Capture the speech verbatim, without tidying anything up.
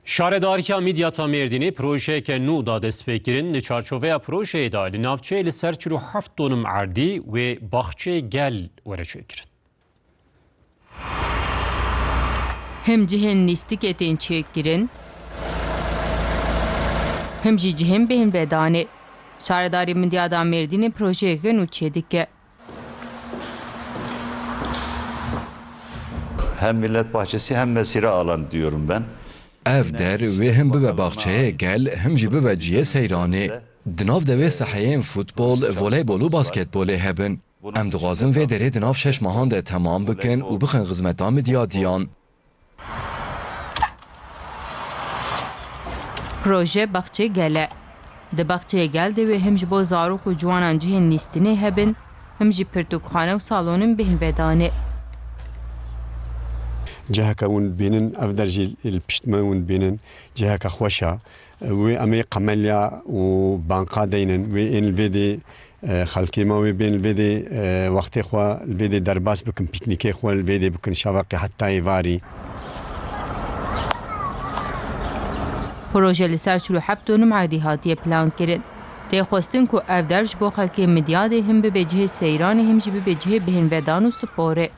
Şaredariya Midyata Mêrdînê projeyeke nû da destpêkirin. Di çarçoveya projeyê de li navçeyê li ser çil û heft donim erdî wê baxçeyê gel were çêkirin. Him cihên lîstikê tên çêkirin, him jî cihên bêhnvedanê. Şaredarî Midyata Mêrdînê projeyeke nû çêdike. Hem millet bahçesi hem mesire alanı diyorum ben. Ev der wê him bibe baxçeyê gel, him jî bibe cihê seyranê. Di nav de wê seheyên futbol, voleybol û basketbolê hebin. Em dixwazin vê derê di nav şeş mehan de temam bikin û bixin xizmeta midyadiyan. Proje Baxçê Gel e. Di Baxçeyê Gel de wê him ji bo zarok û ciwanan cihên lîstinê hebin, him jî pirtûkxane û salonên bêhnvedanê. Ciheke hûn dibînin, ev der jî li pişt me hûn dibînin, ciheke xweş e. Wê em ê qemelya û banka deynin, wê ên li vê dê, e, xelkê me wê bên li vê dê, e, wextê xwe li vê dê derbas bikin, pîknîkê xwe li vê dê bikin, şevaqê heta êvarî. Proje li ser çil û heft donim erdî hatiye plankirin. Tê xwestin ku ev der ji bo xelkê Midyadê him bibe cihê seyranê, him jî bibe cihê bêhnvedan û sporê.